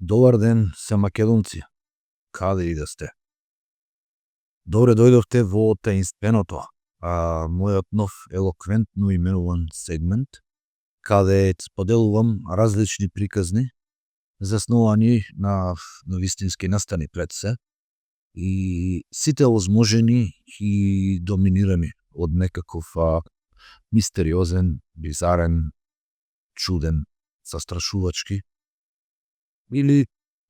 Добар ден, се македонци. Каде и да сте? Добре дојдовте во таинственото, мојот нов елоквентно именуван сегмент, каде споделувам различни приказни, засновани на вистински настани пред се, и сите озможени и доминирани од некаков мистериозен, бизарен, чуден, застрашувачки или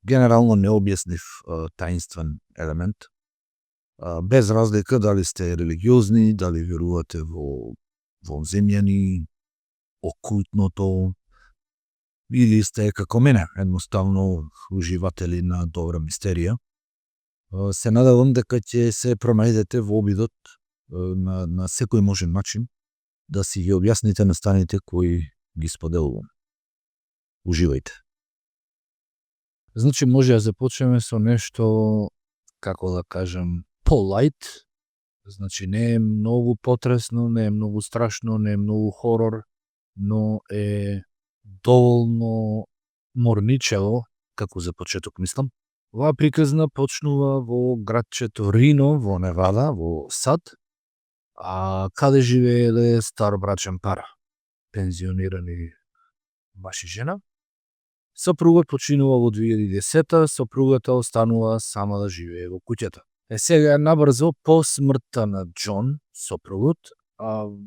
генерално необјаснив таинствен елемент, без разлика дали сте религиозни, дали верувате во земјани, окултното, или сте како мене, едноставно уживатели на добра мистерија. Се надевам дека ќе се пронајдете во обидот на секој можен начин да си ги објасните настаните кои ги споделувам. Уживајте. Значи, може да започнеме со нешто, како да кажам, полайт. Значи, не е многу потресно, не е многу страшно, не е многу хорор, но е доволно морничево, како за почеток мислам. Оваа приказна почнува во градчето Рино, во Невада, во САД, каде живееле стар брачен пар, пензионирани маж и жена. Сопругот починува во 2010-та, сопругата останува сама да живее во куќата. Сега набрзо по смртта на Џон, сопругот,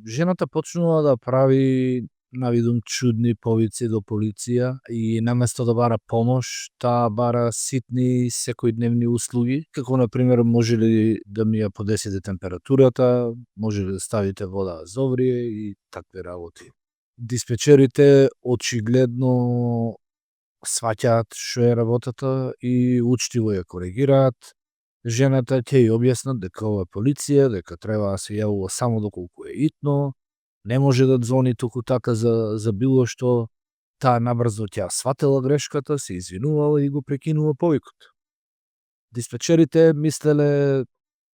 жената почнува да прави навидум чудни повици до полиција и наместо да бара помош, таа бара ситни секојдневни услуги, како на пример може ли да ми ја подесите температурата, може ли да ставите вода да зоврие и такви работи. Диспечерите очигледно сваќаат што е работата и учтиво ја коригираат. Жената ќе ја објаснат дека ова е полиција, дека треба да се јавува само доколку е итно, не може да ѕвони туку така за било што. Таа набрзо ќе сватела грешката, се извинувала и го прекинува повикот. Диспечерите мислеле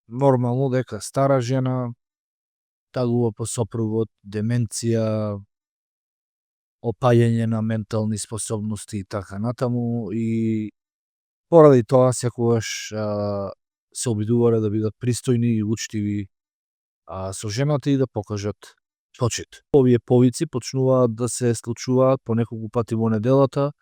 нормално дека стара жена, тагува по сопругот, деменција, опаѓање на ментални способности и така натаму, и поради тоа секогаш се обидувале да бидат пристојни и учтиви со жената и да покажат почит. Овие повици почнуваат да се случуваат по неколку пати во неделата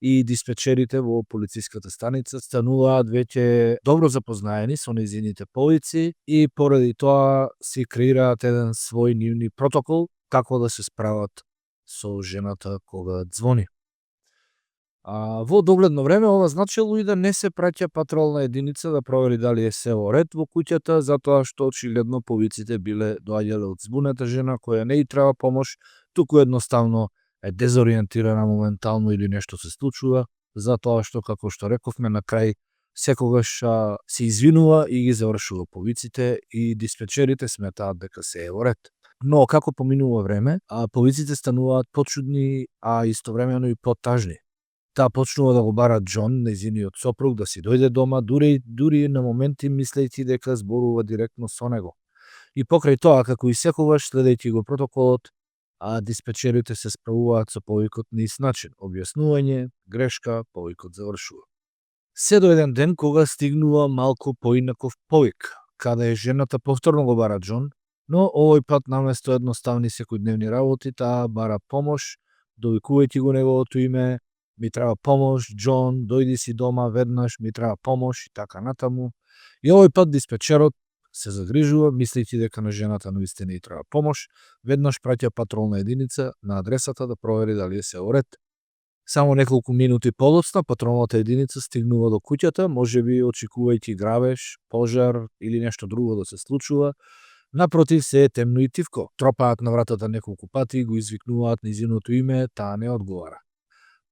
и диспечерите во полициската станица стануваат веќе добро запознаени со нејзините повици и поради тоа си креираат еден свој нивни протокол како да се справат со жената кога ѕвони. Во догледно време ова значило и да не се праќа патролна единица да провери дали е се во ред во куќата, затоа што очигледно повиците биле доаѓале од збунета жена која не и треба помош, туку едноставно е дезориентирана моментално или нешто се случува, затоа што, како што рековме, на крај секогаш се извинува и ги завршува повиците и диспечерите сметаат дека се е во ред. Но како поминува време, повиците стануваат почудни, а истовремено и потажни. Таа почнува да го бара Џон, нејзиниот сопруг, да си дојде дома, дури на моменти мислејќи дека зборува директно со него. И покрај тоа, како и секогаш, следејќи го протоколот, диспечерите се справуваат со повикот на ист начин. Објаснување, грешка, повикот завршува. Се до еден ден кога стигнува малку поинаков повик, каде жената повторно го бара Џон, но овој пат наместо едноставни секојдневни работи, таа бара помош, довикувајќи го неговото име: ми треба помош, Џон, дојди си дома веднаш, ми треба помош и така натаму. И овој пат диспечерот се загрижува, мислејќи дека на жената навистина и треба помош, веднаш праќа патролна единица на адресата да провери дали е се во ред. Само неколку минути подоцна патролната единица стигнува до куќата, можеби очекувајќи грабеж, пожар или нешто друго да се случува. Напротив, се е темно и тивко. Тропаат на вратата неколку пати, го извикнуваат нејзиното име, таа не одговара.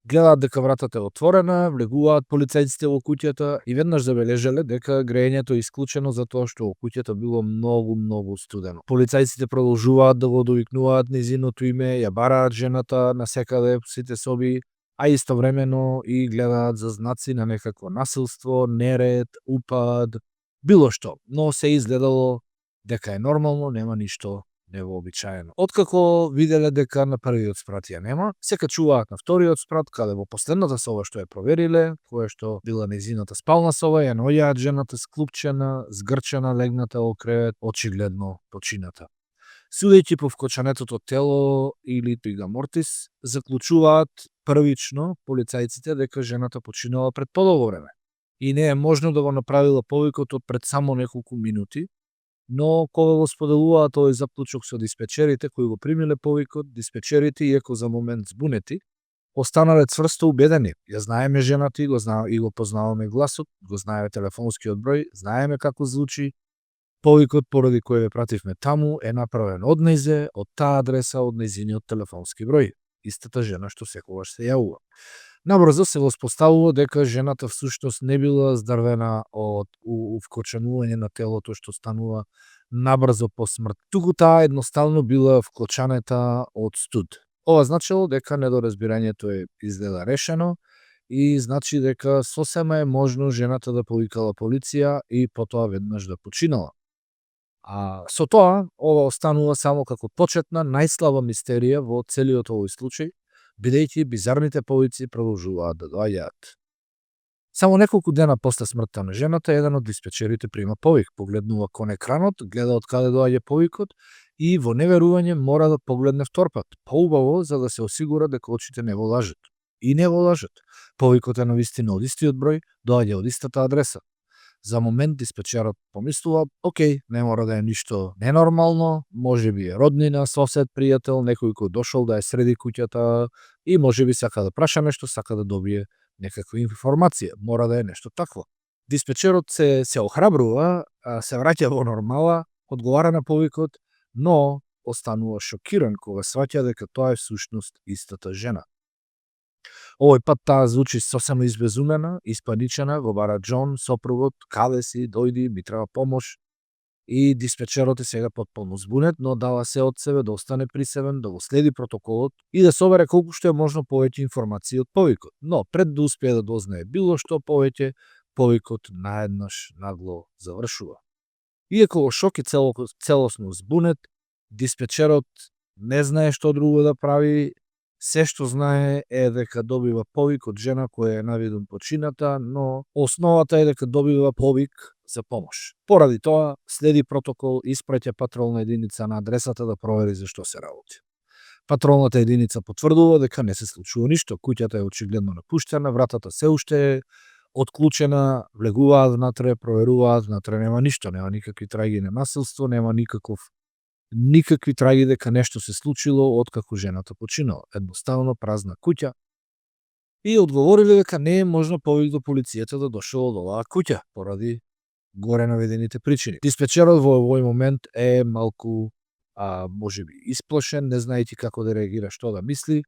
Гледаат дека вратата е отворена, влегуваат полицајците во куќата и веднаш забележале дека грејењето е исклучено затоа што во куќата било многу студено. Полицајците продолжуваат да го довикнуваат нејзиното име, ја бараат жената насекаде по сите соби, а истовремено и гледаат за знаци на некакво насилство, неред, упад, било што, но се изгледало дека е нормално, нема ништо невообичаено. Откако виделе дека на првиот спрат ја нема, се качуваат на вториот спрат, каде во последната соба што ја провериле, која што била нејзината спална соба, ја наоѓаат жената склупчена, згрчена, легната во кревет, очигледно почината. Судејќи по вкочанетото тело или тига мортис, заклучуваат првично полицајците дека жената починала пред подолго време и не е можно да го направила повикот од пред само неколку минути, но кога го споделуваат овој заклучок со диспечерите кои го примиле повикот, диспечерите, иако за момент збунети, останале цврсто убедени. Ја знаеме жената и го познаваме гласот, го знаеме телефонскиот број, знаеме како звучи. Повикот поради кој ве пративме таму е направен од нејзе, од таа адреса, од нејзиниот телефонски број. Истата жена што секогаш се јавува. Набрзо се воспоставува дека жената всушност не била здрвена од вкочанување на телото што станува набрзо по смрт, туку таа едноставно била вклочанета од студ. Ова значило дека недоразбирањето е изгледа решено и значи дека сосема е можно жената да повикала полиција и потоа веднаш да починала. А со тоа, ова останува само како почетна најслаба мистерија во целиот овој случај, бидејќи бизарните повици продолжуваат да доаѓаат. Само неколку дена после смртта на жената, еден од диспечерите прима повик, погледнува кон екранот, гледа од каде доаѓа повикот и во неверување мора да погледне втор пат, поубаво за да се осигура дека очите не го лажат. И не го лажат. Повикот е навистина од истиот број, доаѓа од истата адреса. За момент диспечерот помислува, окей, не мора да е ништо ненормално, може би е роднина, сосед, пријател, некој кој дошол да ја среди куќата и може би сака да праша нешто, сака да добие некаква информација, мора да е нешто такво. Диспечерот се охрабрува, се враќа во нормала, одговара на повикот, но останува шокиран кога сваќа дека тоа е всушност истата жена. Овој пат таа звучи сосема избезумена, испаничена, го бара Џон, сопругот, каде си, дојди, ми треба помош. И диспечерот е сега потполно збунет, но дава се од себе да остане присевен, да го следи протоколот и да собере колку што е можно повеќе информации од повикот. Но пред да успее да дознае било што повеќе, повикот наеднаш нагло завршува. Иако во шок и целосно збунет, диспечерот не знае што друго да прави. Се што знае е дека добива повик од жена која е навидум почината, но основата е дека добива повик за помош. Поради тоа следи протокол, испраќа патролна единица на адресата да провери за што се работи. Патролната единица потврдува дека не се случува ништо, куќата е очигледно напуштена, вратата се уште е отклучена, влегуваат внатре, проверуваат внатре, нема ништо, нема никакви траги на насилство, нема никакви траги дека нешто се случило откако жената починала. Едноставно празна куќа. И одговориле дека не е можно повик до полицијата да дошол од оваа куќа поради горе наведените причини. Диспечерот во овој момент е малку можеби исплашен, не знаејќи како да реагира, што да мисли.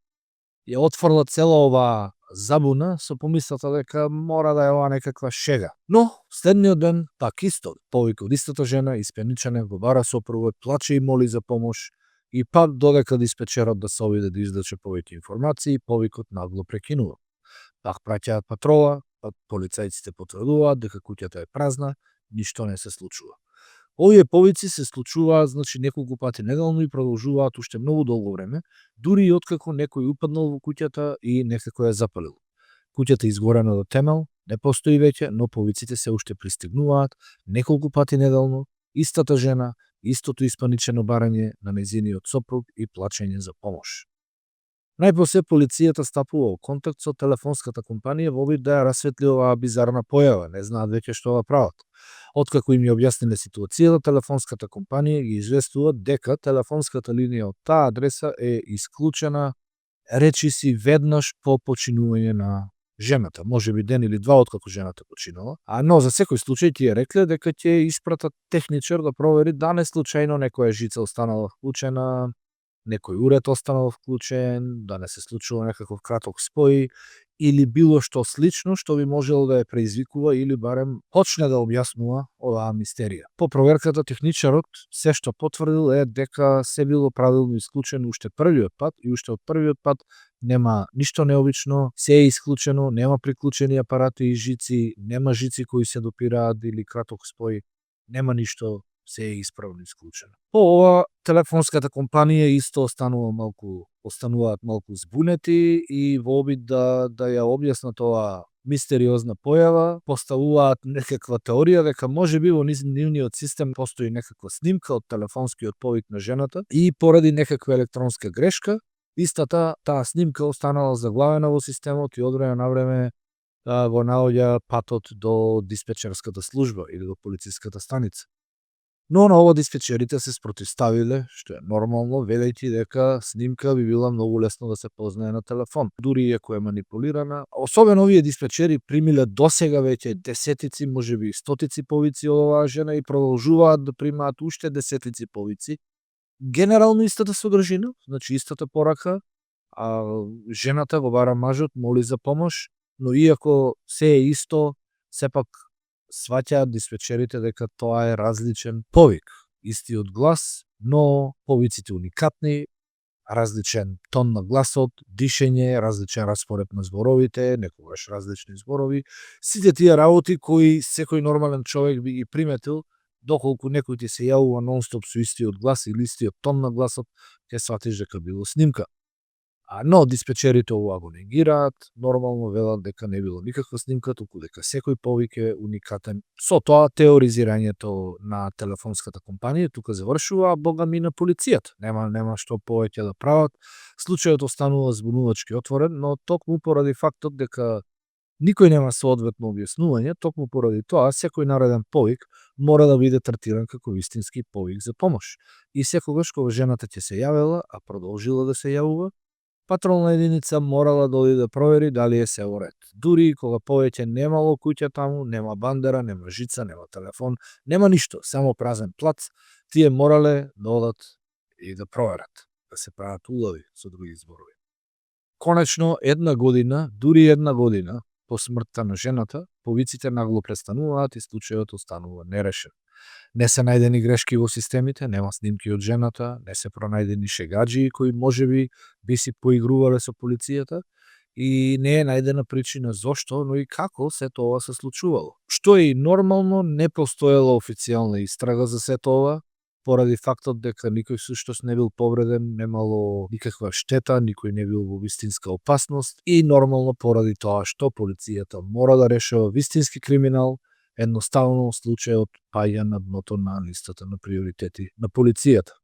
Ја отфрла цела оваа забуна со помислата дека мора да е ова некаква шега. Но, следниот ден, пак исто, повик од истата жена, испаничена, го бара сопругот, плаче и моли за помош, и пак додека диспечерот да се обиде да издаче повеќе информации, повикот нагло прекинува. Пак праќаат патрола, полицајците потврдуваат дека куќата е празна, ништо не се случува. Овие повици се случуваат неколку пати неделно и продолжуваат уште многу долго време, дури и откако некој упаднал во куќата и некако ја запалил. Куќата изгорена до темел, не постои веќе, но повиците се уште пристигнуваат неколку пати неделно, истата жена, истото испаничено барање на нејзиниот сопруг и плачење за помош. Најпосле полицијата стапува во контакт со телефонската компанија во обид да ја расветли оваа бизарна појава, не знаат веќе што да прават. Откако им ја објасниле ситуацијата, телефонската компанија ги известува дека телефонската линија од таа адреса е исклучена речиси веднаш по починување на жената, можеби ден или два откако жената починала, но за секој случај тие рекле дека ќе испратат техничар да провери да не случајно некоја жица останала вклучена, некој уред останал вклучен, да не се случува некаков краток спој или било што слично што би можело да ја преизвикува или барем почне да објаснува оваа мистерија. По проверката техничарот се што потврдил е дека се било правилно исклучено уште првиот пат и уште од првиот пат нема ништо необично, се е исклучено, нема приклучени апарати и жици, нема жици кои се допираат или краток спој, нема ништо се е исправно исклучено. По ова, телефонската компанија исто остануваат малку збунети и во обид да ја објаснат оваа мистериозна појава, поставуваат некаква теорија дека можеби во нивниот систем постои некаква снимка од телефонскиот повик на жената и поради некаква електронска грешка, истата таа снимка останала заглавена во системот и од време на време го наоѓа патот до диспечерската служба или до полициската станица. Но на ова диспечерите се спротивставиле, што е нормално, велејќи дека снимка би била многу лесно да се познае на телефон, дури и ако е манипулирана. Особено овие диспечери примиле досега веќе десетици, можеби и стотици повици од оваа жена и продолжуваат да примаат уште десетици повици. Генерално истата содржина, значи истата порака, а жената го бара мажот, моли за помош, но иако се е исто, сепак сваќаат диспечерите дека тоа е различен повик. Истиот глас, но повиците уникатни, различен тон на гласот, дишење, различен распоред на зборовите, некогаш различни зборови. Сите тие работи кои секој нормален човек би ги приметил, доколку некој ти се јавува нонстоп со истиот глас или истиот тон на гласот, ќе сватиш дека било снимка. Но диспечерите ова го негираат, нормално велат дека не било никаква снимка, туку дека секој повик е уникатен. Со тоа теоризирањето на телефонската компанија тука завршува, а богами на полицијата. Нема што повеќе да прават. Случајот останува збунувачки отворен, но токму поради фактот дека никој нема соодветно објаснување, токму поради тоа секој нареден повик мора да биде третиран како вистински повик за помош. И секогаш кога жената ќе се јавела, а продолжила да се јавува, патролна единица морала да оди да провери дали е се во ред. Дури и кога повеќе немало куќа таму, нема бандера, нема жица, нема телефон, нема ништо, само празен плац, тие морале да одат и да проверат, да се прават улови со други зборови. Конечно, дури една година по смртта на жената, повиците нагло престануваат и случајот останува нерешен. Не се најдени грешки во системите, нема снимки од жената, не се пронајдени шегаџии кои можеби би си поигрувале со полицијата и не е најдена причина зошто, но и како се тоа се случувало. Што е и нормално, не постоела официјална истрага за сето ова, поради фактот дека никој суштост не бил повреден, немало никаква штета, никој не бил во вистинска опасност и нормално поради тоа што полицијата мора да решава вистински криминал, едноставно случајот паѓа на дното на листата на приоритети на полицијата.